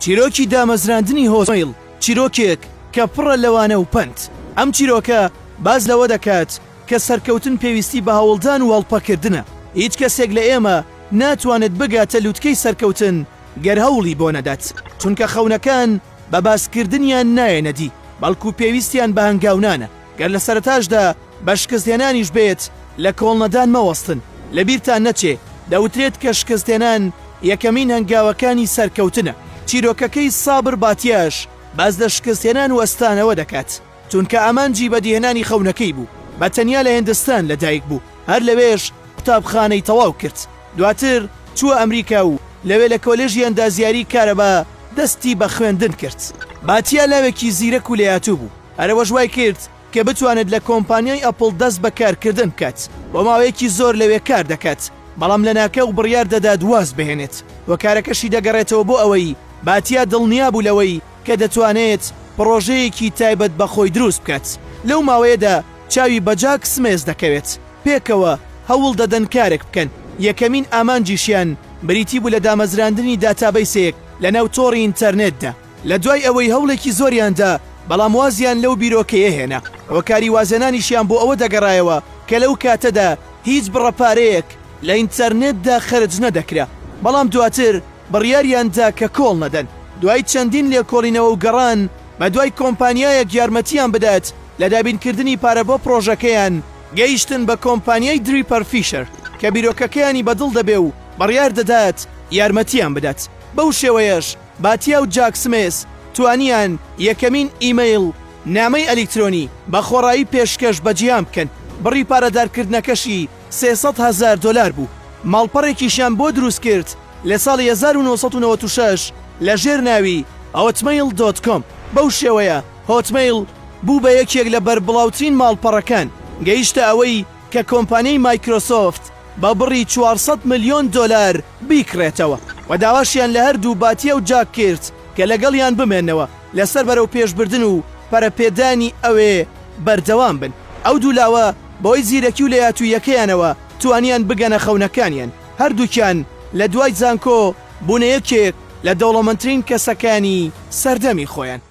چیرۆکی دامەزراندنی هۆتمەیڵ، چیرۆکێک کە پڕە لە وانە و پەند. ئەم چیرۆکە باس لەوە دەکات کە سەرکەوتن پێویستی بە هەوڵدان و هەڵپەکردنە. هیچ کەسێک لە ئێمە ناتوانێت بگاتە لوتکەی سەرکەوتن گەر هەوڵی بۆ نەدات، چونکە خەونەکان بە باسکردنیان نایەنە دی، بەڵکو پێویستیان بە هەنگاونانە. گەر لە سەرەتاشدا بە شکستهێنانیش بێت، لە کۆڵنەدان مەوەستن. لەبیرتان نەچێ، دەوترێت کە شکستهێنان یەکەمین هەنگاوەکانی سەرکەوتنە. چیرۆکەکەی سابر باتیاش باس لە شکستهێنان و هەستانەوە دەکات، چونکە ئامانجی بەدیهێنانی خەونەکەی بوو. بە تەنیا لە هێندستان لەدایک بوو، هەر لەوێش قوتابخانەی تەواو کرد. دواتر چووە ئەمریکا و لەوێ لە کۆلێژی ئەندازیاری کارەبا دەستی بە خوێندن کرد. باتیا لاوێکی زیرەک و لێهاتوو بوو، هەرئەوەش وای کرد کە بتوانێت لە کۆمپانیای ئەپڵ دەست بە کارکردن بکات، بۆ ماوەیەکی زۆر لەوێ کار دەکات، بەڵام لەناکاو بڕیار دەدات واز بهێنێت، هۆکارەکەشی دەگەڕێتەوە بۆ ئەوەی باتیا دڵنیا بوو لەوەی کە دەتوانێت پڕۆژەیەکی تایبەت بە خۆی دروست بکات، لەو ماوەیەدا چاوی بە جاک سمێس دەکەوێت، پێکەوە هەوڵ دەدەن کارێک بکەن، یەکەمین ئامانجیشیان بریتی بوو لە دامەزراندنی داتابەیسێک لەناو تۆڕی ئینتەرنێتدا. لە دوای ئەوەی هەوڵێکی زۆریان دا، بەڵام وازیان لەو بیرۆکەیە هێنا. هۆکاری وازهێنانیشیان بۆ ئەوە دەگەڕایەوە کە لەو کاتەدا هیچ بڕە پارەیەک لە ئینتەرنێتدا خەرج نەدەکرا. بەڵام دواتر بڕیاریان دا کە کۆڵ نەدەن. دوای چەندین لێکۆڵینەوە و گەڕان بە دوای کۆمپانیایەک یارمەتیان بدات لە دابینکردنی پارە بۆ پڕۆژەکەیان، گەیشتن بە کۆمپانیای دریپەر فیشەر کە بیرۆکەکەیانی بەدڵ دەبێ و بڕیار دەدات یارمەتیان بدات. بەو شێوەیەش باتیا و جاک سمێس توانیان یەکەمین ئیمەیڵ، نامەی ئەلیکترۆنی، بە خۆڕایی پێشکەش بە جیهان بکەن، بڕی پارەدارکردنەکەشی 300 هەزار دۆلار بوو. ماڵپەڕێکیشیان بۆ دروست کرد لە ساڵی 1996 لە ژێر ناوی، Hotmail dot com، بەو شێوەیە هۆتمەیڵ بوو بە یەکێک لە بەربڵاوترین ماڵپەڕەکان، گەیشتە ئەوەی کە کۆمپانیای مایکرۆسۆفت بە بڕی 400 ملیۆن دۆلار بیکڕێتەوە و داواشیان لە هەردوو باتیا و جاک کرد کە لەگەڵیان بمێنەوە لەسەر بەرەوپێشبردن و پەرەپێدانی ئەوێ بەردەوام بن. ئەو دوو لاوە بەهۆی زیرەکی و لێهاتووییەکەیانەوە توانیان بگەنە خەونەکانیان، هەردووکیان لە دوای زانکۆ بوونە یەکێک لە دەوڵەمەندترین کەسەکانی سەردەمی خۆیان.